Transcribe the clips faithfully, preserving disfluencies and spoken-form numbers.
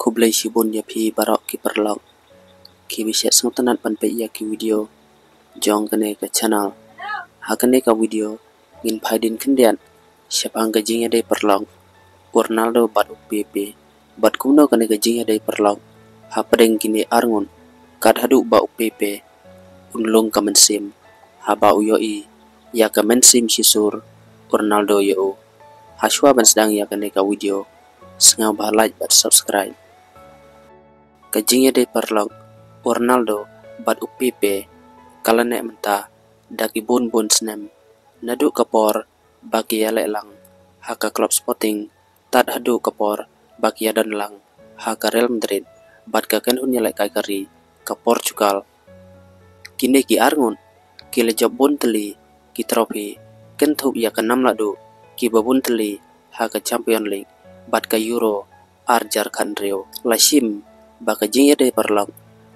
Khublei shibun ïa phi baroh ki paralok kiba sngewtynnat ban peit ïa ki video jong kane ka channel. Ha kane ka video ngin phai dien khyndiat shaphang ka jingïadei paralok u Ronaldo bad u Pepe, bad kumno kane ka jingïadei paralok hapdeng kine arngut, kat haduh ba u Pepe un lung ka mynsiem, haba u ïohi ïa ka mynsiem shisur u Ronaldo ïa u. Hashwa ban sdang ïa kane ka video, sngewbha like bad subscribe. Ka jingïadei paralok u Ronaldo bad u Pepe ka la neh mynta da ki bun bun snem, naduh ka por ba ki ïaleh lang ha ka club Sporting, tad haduh ka por ba ki ïadon lang ha ka Real Madrid bad ka kynhun ïalehkai ka ri ka Portugal. Kine ki arngut ki la jop bun tylli ki trophy, kynthup ïa ka nam lahduh kiba bun tylli ha ka Champion League bad ka Euro ar hajar khathynriew. La shim ba ka jingïadei paralok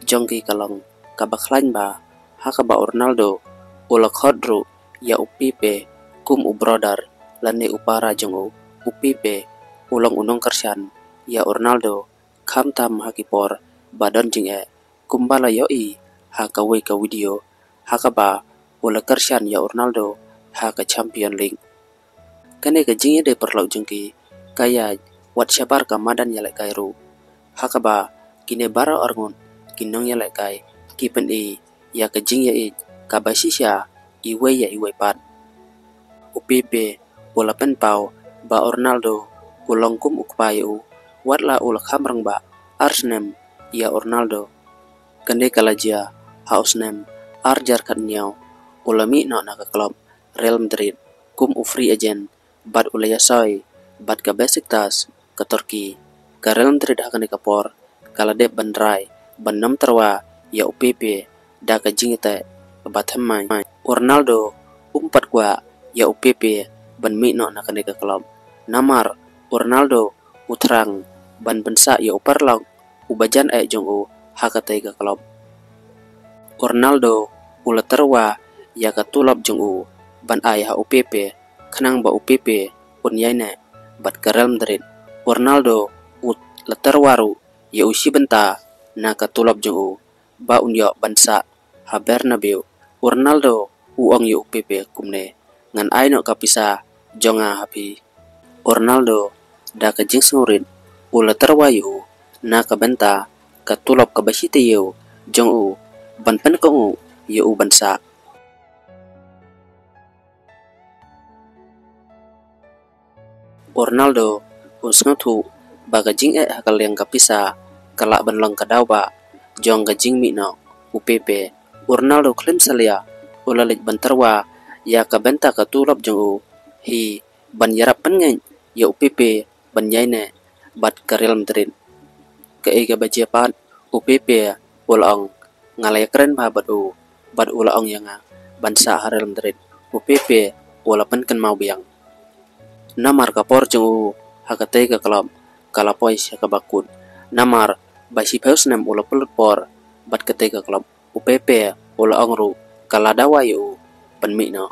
jong ki ka long kaba khlaiñ bha, ha kaba u Ronaldo u la khot ruh ïa u Pepe kum u brother lane u para jong u. U Pepe u long u nongkyrshan ïa u Ronaldo, khamtam ha ki por ba don jingeh, kumba la ïohi ha kawei ka video, ha kaba u la kyrshan ïa u Ronaldo ha ka Champion League. Kane ka jingïadei paralok jong ki ka ïaid wat shabar ka madan ïalehkai ruh, ha kaba kine baroh arngut ki nongïalehkai ki pyni ïa ka jingïaieit kaba shisha iwei ïa iwei pat. U Pepe u la pynpaw ba u Ronaldo u long kum u kpa ïa u, wat la u la kham rangbah ar snem ïa u Ronaldo. Kane ka la jia ha u snem ar hajar khathynñiew, u la mih noh na ka club Real Madrid kum u free agent bad u la ïasoi bad ka Besiktas ka Turkey. Ka Real Madrid ha kane ka por ka la dep ban rai ban nym tyrwa ïa u Pepe da ka jingïateh ba thymmai. U Ronaldo um pat kwah ïa u Pepe ban mih noh na kane ka club, namar u Ronaldo u thrang ban pynsah ïa u paralok uba jan eh jong u ha katei ka club. U Ronaldo u la tyrwa ïa ka tulop jong u ban ai ha u Pepe, khnang ba u Pepe un ïaineh bad ka Real Madrid. U Ronaldo u la tyrwa ruh ïa u shi bynta na ka tulop jong u ba un ïoh ban sah ha Bernabeu. U Ronaldo u ong ïa u Pepe kumne, ngan ai noh ka pisa jong nga ha phi. U Ronaldo da ka jingsngewrit u la tyrwa ïa u na ka bynta ka tulop kaba shi taïew jong u ban pynkohnguh ïa u ban sah. U Ronaldo u sngewthuh ba ka jingeh ha ka liang ka pisa ka lah ban long ka daw ba jong ka jingmih noh u Pepe. U Ronaldo khlem salia u la leit ban tyrwa ïa ka bynta ka tulop jong u hi ban ïarap pynngeit ïa u Pepe ban ïaineh bad ka Real Madrid. Kaei kaba jia pat, u Pepe u la ong, nga la ïakren bha bad u bad u la ong ïa nga ban sah ha Real Madrid. U Pepe u la pynkynmaw biang. Namar ka por jong u ha katei ka club ka la poi sha kaba kut, namar ba shiphew snem u la pynlut por bad katei ka club. U Pepe u la ong ruh ka la dawa ïa u ban mih noh.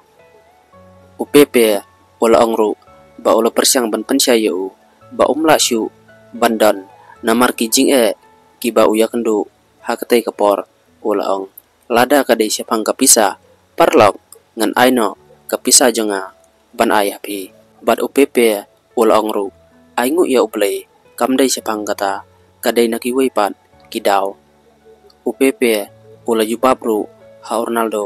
U Pepe u la ong ruh ba u la pyrshang ban pynshai ïa u ba um lah shuh ban don namar ki jingeh kiba u ïakynduh ha katei ka por. U la ong, lada ka dei shaphang ka pisa, paralok, ngan ai noh ka pisa jong nga ban ai ha phi. Bad u Pepe u la ong ruh, ai nguh ïa U Blei, kam dei shaphang kata, ka dei na kiwei pat ki daw. U Pepe u la jubab ruh ha u Ronaldo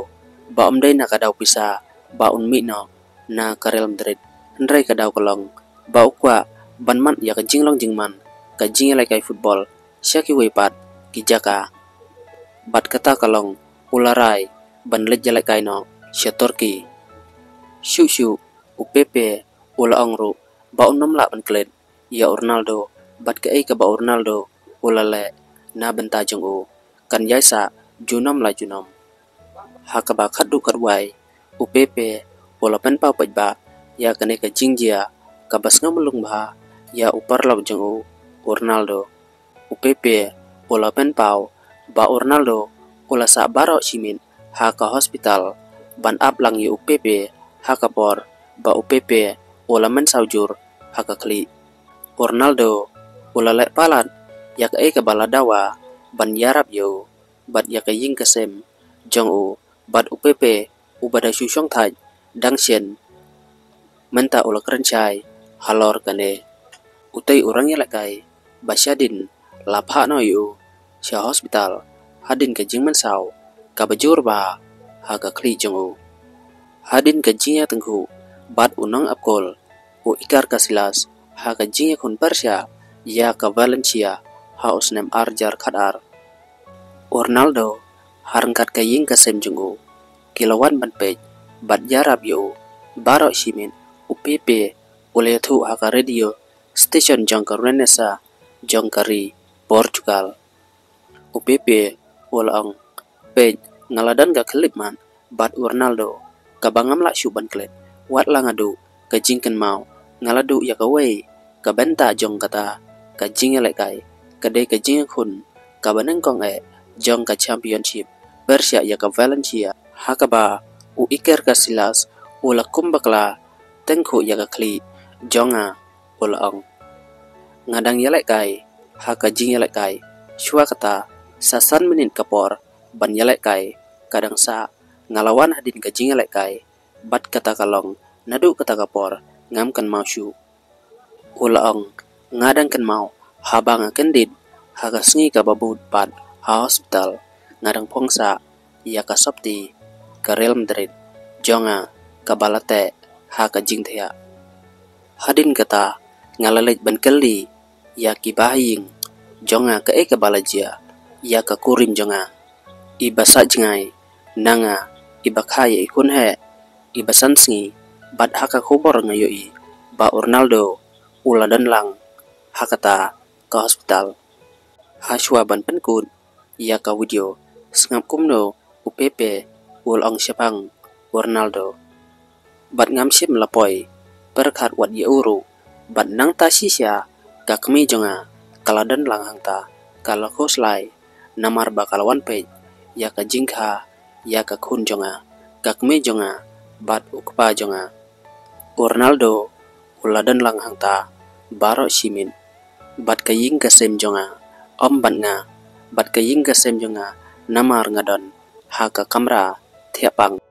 ba um dei na ka daw pisa ba un mih noh na ka Real Madrid, hynrei ka daw ka long ba u kwah ban mad ïa ka jinglong jingman ka jingïalehkai football sha kiwei pat ki jaka. Bad kata ka long u la rai ban leit ïalehkai noh sha Turkey. Shuh shuh u Pepe u la ong ruh ba un ym lah ban klet ïa u Ronaldo bad kaei kaba u Ronaldo u la leh na bynta jong u kan ïaisah junom la junom. Ha kaba khatduh khatwai u Pepe u la pynpaw paidbah ïa kane ka jingjia kaba sngewmlung bha ïa u paralok jong u, u Ronaldo. U Pepe u la pynpaw ba u Ronaldo u la sah baroh shi miet ha ka hospital ban ap lang ïa u Pepe ha ka por ba u Pepe u la mynsaw jur ha ka khlieh. U Ronaldo u la leh palat ïa kaei kaba la dawa ban ïarap ïa u bad ïa ka ïing ka sem jong u, bad u Pepe uba da shu shong thait dang shen, mynta u la kren shai halor kane. Utei u rang ïalehkai ba shadien la phah noh ïa u sha hospital hadien ka jingmynsaw kaba jur bha ha ka khlieh jong u. Hadien ka jingïatyngkhuh bad u nongap kol u Iker Casillas ha ka jingïakhun pyrshah ïa ka Valencia ha u snem ar hajar khatar, u Ronaldo ha ryngkat ka ïing ka sem jong u ki la wan ban peit bad ïarap ïa u baroh shi miet. U Pepe u la ïathuh ha ka radio station jong ka Renesa jong ka ri Portugal. U Pepe u la ong, "Peit, nga la don ka khyllipmat bad u Ronaldo kaba ngam lah shuh ban klet. Wat la nga duh ka jingkynmaw, nga la duh ïa kawei ka bynta jong kata ka jingïalehkai, ka dei ka jingïakhun kaba nyngkong eh jong ka Championship pyrshah ïa ka Valencia, ha kaba u Iker Casillas u la kum bakla tyngkhuh ïa ka khlieh jong nga," u la ong. "Nga dang ïalehkai ha ka jingïalehkai, shuwa kata sa san minit ka por ban ïalehkai ka dang sah, nga la wan hadien ka jingïalehkai bad kata ka long naduh kata ka por ngam kynmaw shuh." U la ong, "Nga dang kynmaw haba nga kyndit ha ka sngi kaba bud pat ha hospital, nga dang phong sah ïa ka sopti ka Real Madrid jong nga kaba la teh ha ka jingthiah. Hadien kata nga la leit ban kylli ïa ki bahaïing jong nga kaei kaba la jia ïa ka kurim jong nga, iba sah jngai na nga, iba kha ïa i khun heh, iba san sngi, bad ha ka khubor nga ïohi ba u Ronaldo u la don lang ha kata ka hospital." Ha shuwa ban pynkut ïa ka video, sngap kumno u Pepe u la ong shaphang u Ronaldo. "Bad ngam shym la poi pyrkhat wat ïa u ruh, bad nangta shisha ka kmie jong nga ka la don lang hangta, ka la khuslai namar ba ka la wan peit ïa ka jingkha ïa ka khun jong nga, ka kmie jong nga bad u kpa jong nga. U Ronaldo u la don lang hangta baroh shi miet, bad ka ïing ka sem jong nga, ym bad nga, bad ka ïing ka sem jong nga, namar nga don ha ka kamra thiah pang."